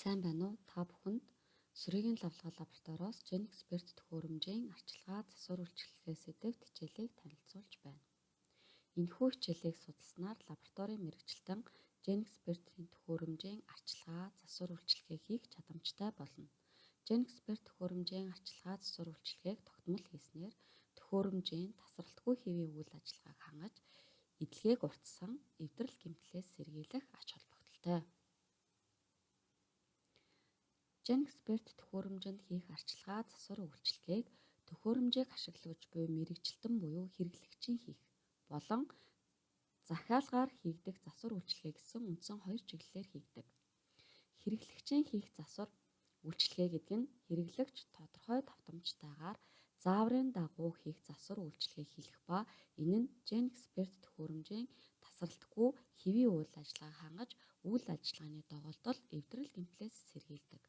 Сайн байна уу? Та бүхэнд Сүрийн лавлгаа лабораториос GeneXpert төхөөрөмжийн арчилгаа засвар үйлчилгээ сэдэвт хичээлийг танилцуулж байна. Энэхүү хичээлийг судалснаар лабораторийн мэргэжилтэн GeneXpert-ийн төхөөрөмжийн арчилгаа засвар үйлчилгээ хийх чадамжтай болно. GeneXpert төхөөрөмжийн арчилгаа засвар үйлчилгээг тогтмол хийснээр төхөөрөмжийн тасралтгүй хэвийн үйл ажиллагааг хангаж, эдлэгээг уртсан эвдрэл гэмтлээс сэргийлэх ач холбогдолтой. GeneXpert төхөөрөмжинд хийх арчилгаа засвар үйлчилгээг төхөөрөмжийг ашиглаж буй мэргэжилтэн буюу хэрэглэгчийн хийх болон захиалгаар хийгдэх засвар үйлчилгээ гэсэн үндсэн хоёр чиглэлээр хийгдэг. Хэрэглэгчийн хийх засвар үйлчилгээ гэдэг нь хэрэглэгч тодорхой давтамжтайгаар зааврын дагуу хийх засвар үйлчилгээг хэлэх ба энэ нь GeneXpert төхөөрөмжийн тасралтгүй хэвийн үйл ажиллагааг хангаж, үйл ажиллагааны доголдол эвдрэл гэмтлээс сэргийлдэг.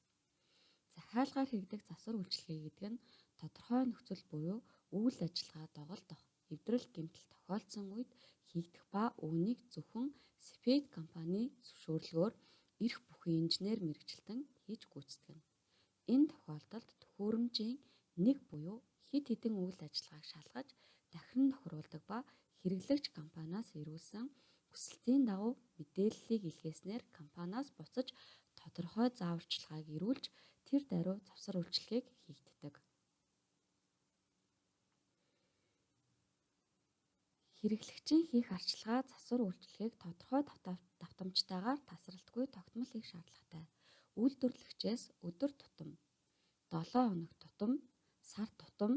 Захиалгаар хийгдэх засвар үйлчилгээ гэдэг нь тодорхой нөхцөл буюу үйл ажиллагаа доголдох, эвдрэл гэмтэл тохиолдсон үед хийгдэх ба үүнийг зөвхөн Cepheid компани зөвшөөрлгөөр эрх бүхий инженер мэргэжилтэн хийж гүйцэтгэнэ. Энэ тохиолдолд төхөөрөмжийн нэг буюу хэд хэдэн үйл ажиллагааг шалгаж, дахин тохируулдаг ба хэрэглэгч компаниас ирүүлсэн хүсэлтийн дагуу мэдээллийг илгээснээр компаниас буцаж тодорхой зааварчилгааг ирүүлж тэр даруй завсар үйлчилгээг хийгддэг. Хэрэглэгчийн хийх арчилгаа засвар үйлчилгээг тодорхой давтамжтайгаар тасралтгүй тогтмол хийх шаардлагатай. Үйлдвэрлэгчээс өдөр тутам, 7 хоног тутам, сар тутам,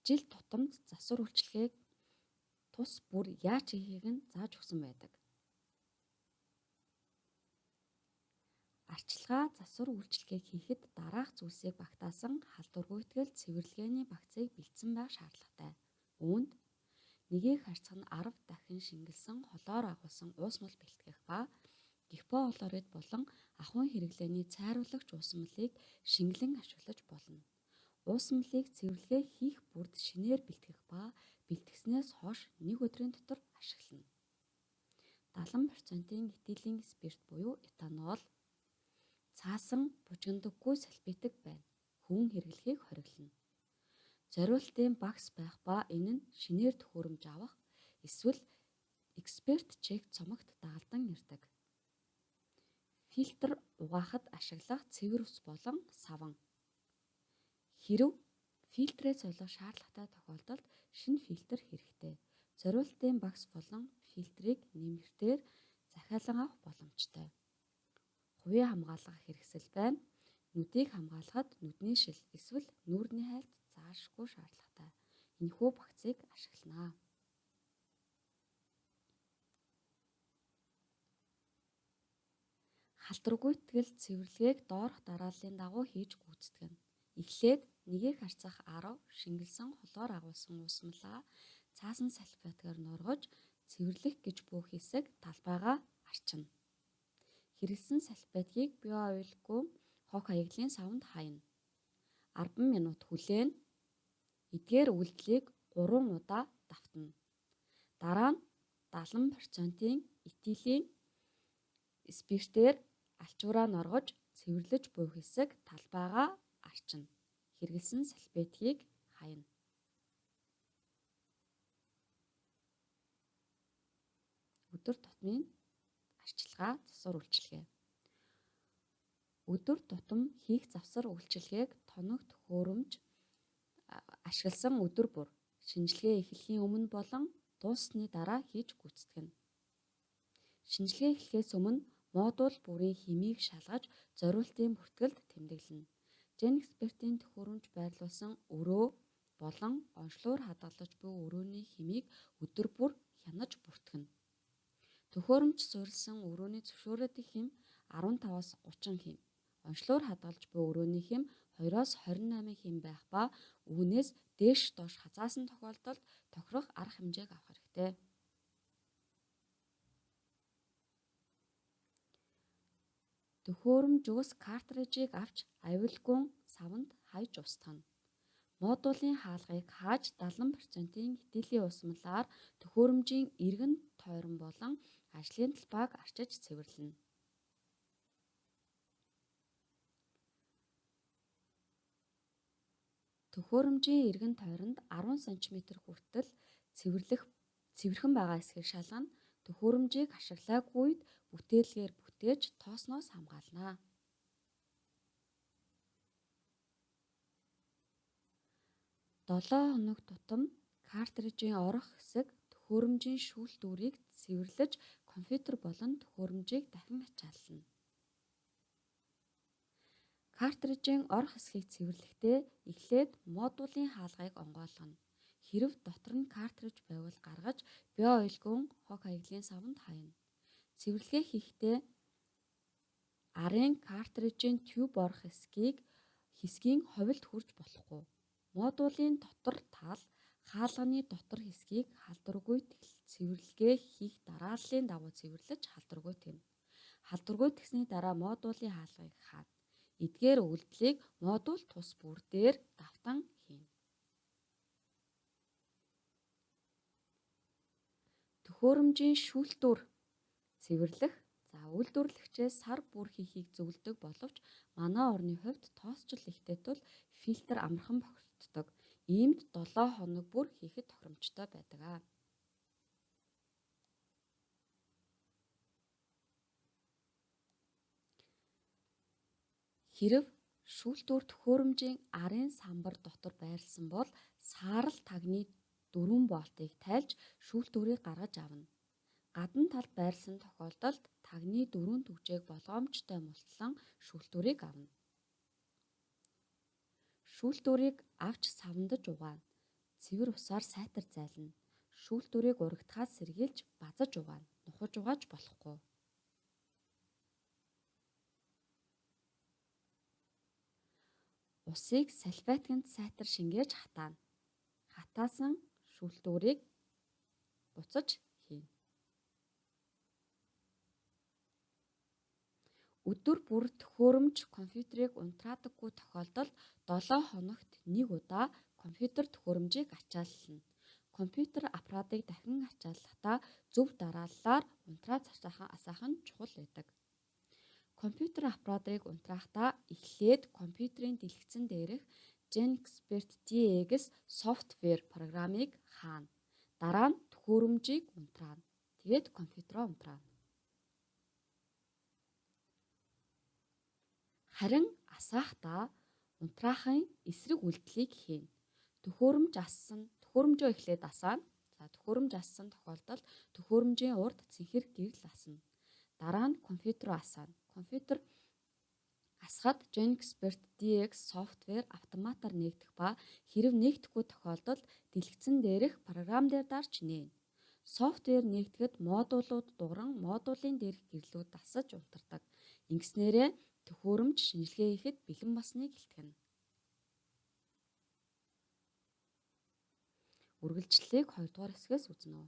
жил тутамд засвар үйлчилгээг тус бүр яаж хийхийг нь зааж өгсөн байдаг. Арчилгаа засвар үйлчилгээг хийхэд дараах зүйлсийг багтаасан халдвар гүйтгэл цэвэрлэгээний багцыг бэлдсэн байх шаардлагатай. Үүнд нэгийг харьцах нь 10 дахин шингэлсэн холоор агуулсан уусмал бэлтгэх ба гипохлорид болон ахуйн хэрэглээний цайруулагч уусмалыг шингэлэн ашиглаж болно. Уусмалыг цэвэрлэгээ хийх бүрд шинээр бэлтгэх ба бэлтгэснээс хойш нэг өдрийн дотор ашиглана. 70%-ийн этилийн спирт буюу этанол цаасан бужигндаггүй салфетик байна. Хүн хэрэглэхийг хориглоно. Зориултын багс байх ба энэ нь шинээр төхөөрөмж авах эсвэл эксперт чек цомогт дагалдан ирдэг. Фильтр угаахад ашиглах цэвэр ус болон саван. Хэрэв фильтрээ солих шаардлагатай тохиолдолд шинэ фильтр хэрэгтэй. Зориултын багс болон фильтрийг нэмэртээр захиалан авах боломжтой. Хувийн хамгаалах хэрэгсэл байна. Нүдийг хамгаалахад нүдний шил эсвэл нүүрний хайлт заашгүй шаардлагатай. Энэхүү багцыг ашиглана. Халдвар гүйтгэл цэвэрлэгээг доорх дарааллын дагуу хийж гүйцэтгэнэ. Эхлээд нэгийг харьцах 10 шингэлсэн холоор агуулсан уусмалаа цаасан салфеткаар норгож цэвэрлэх гэж бүх хэсэг талбайгаа арчина. Хэрэглэсэн салфеткийг био-аюулгүй хог хаяглалын савнд хаяна. 10 минут хүлээн. Эдгээр үйлдэлийг 3 удаа давтана. Дараа нь 70%-ийн этилийн спиртээр алчуураа норгож цэвэрлэж буй хэсэг талбайгаа арчина. Хэрэглэсэн салфеткийг хаяна. Өдөр тутмын арчилгаа засвар үйлчилгээ. Өдөр тутам хийх завсар үйлчилгээг тоног төхөөрөмж ашигласан өдөр бүр шинжилгээ эхлэхийн өмнө болон дууссаны дараа хийж гүйцэтгэнэ. Шинжилгээ эхлэхээс өмнө модуль бүрийн химийг шалгаж зориултын бүртгэлд тэмдэглэнэ. GeneXpert-ийн төхөөрөмж байрлуулсан өрөө болон онцлогоор хадгалж буй өрөөний химийг өдөр бүр хянаж бүртгэнэ. Төхөөрөмж суурилсан өрөөний зөвшөөрөөдөх хэм 15-аас 30 хэм, онцлогоор хадгалж буй өрөөний хэм 2-оос 28 хэм байх ба үүнээс дээш доош хазаасан тохиолдолд тохирох арга хэмжээг авах хэрэгтэй. Төхөөрөмжөөс картрижийг авч аюулгүй саванд хаяж устгана. Модулийн хаалгыг хааж 70%-ийн этилийн уусмалаар төхөөрөмжийн эргэн тойрон болон ажлын талбайг арчиж цэвэрлэнэ. Төхөөрөмжийн эргэн тойронд 10 см хүртэл цэвэрхэн байгаа эсэхийг шалгана. Төхөөрөмжийг ашиглаагүй үед бүтээлгээр бүтээж тоосноос хамгаална. 7 хоног тутам картражийн орох хэсэг төхөөрөмжийн шүүлтүүрийг цэвэрлэж компьютер болон төхөөрөмжийг дахин ачааллана. Картражийн орох хэсгийг цэвэрлэхдээ эхлээд модулийн хаалгыг онгойлгоно. Хэрэв дотор нь картраж байвал гаргаж био-аюулгүй хог хаяглалын саванд хаяна. Цэвэрлэгээ хийхдээ арын картражийн тюб орох хэсгийн ховилд хүрч болохгүй. Модулийн дотор тал хаалганы дотор хэсгийг халдваргүй цэвэрлэгээ хийх дарааллын дагуу цэвэрлэж халдваргүй тэгнэ. Халдваргүй тэгсний дараа модулийн хаалгыг хаана. Эдгээр үйлдэлийг модуль тус бүр дээр давтан хийнэ. Төхөөрөмжийн шүүлтүүр цэвэрлэх. За, үйлдвэрлэгчээс сар бүр хийхийг зөвлөдөг боловч манай орны хувьд тоосчил ихтэй тул фильтр амархан бохирддог. Иймд 7 хоног бүр хийхэд тохиромжтой байдаг. Хэрэв шүүлтүүр төхөөрөмжийн арын самбар дотор байрласан бол саарал тагны 4 болтыг тайлж шүүлтүүрийг гаргаж авна. Гадна талд байрласан тохиолдолд тагны 4 түгжээг болгоомжтой мултлан шүүлтүүрийг авна. Шүүлтүүрийг авч савндаж угаана. Цэвэр усаар сайтар зайлна. Шүүлтүүрийг урагтахаас сэргийлж базаж угаана. Нухаж угааж болохгүй. Усыг салфетканд сайтар шингээж хатаана. Хатаасан шүүлтүүрийг буцаж хийнэ. Өдөр бүр төхөөрөмж компьютерийг унтраадаггүй тохиолдолд 7 хоногт нэг удаа компьютер төхөөрөмжийг ачааллана. Компьютер аппаратыг дахин ачааллахдаа зөв дарааллаар унтрааж асаах нь чухал байдаг. Компьютер аппаратыг унтрахдаа эхлээд компьютерийн дэлгэцэн дээрх GeneXpert DX софтвер программыг хаана. Дараа нь төхөөрөмжийг унтраана. Тэгээд компьютероо унтраана. Харин асаахдаа унтраахын эсрэг үйлдэлийг хийнэ. Төхөөрөмж ассан, төхөөрөмжөө эхлээд асаана. За, төхөөрөмж ассан тохиолдолд төхөөрөмжийн урд цэнхэр гэрэл асна. Дараа нь компьютероо асаана. Компьютер асахад GeneXpert DX софтвер автоматар нээгдэх ба хэрэв нээгдэхгүй тохиолдолд дэлгэцэн дээрх програм дээр дарж нээнэ. Софтвер нээгдэхэд модулууд дугран модулийн дээрх гэрлүүд дасаж унтардаг. Ингэснээрээ төхөөрөмж шинжилгээ хийхэд бэлэн болсныг илтгэнэ. Үргэлжлэлийг 2 дугаар хэсгээс үзнэ.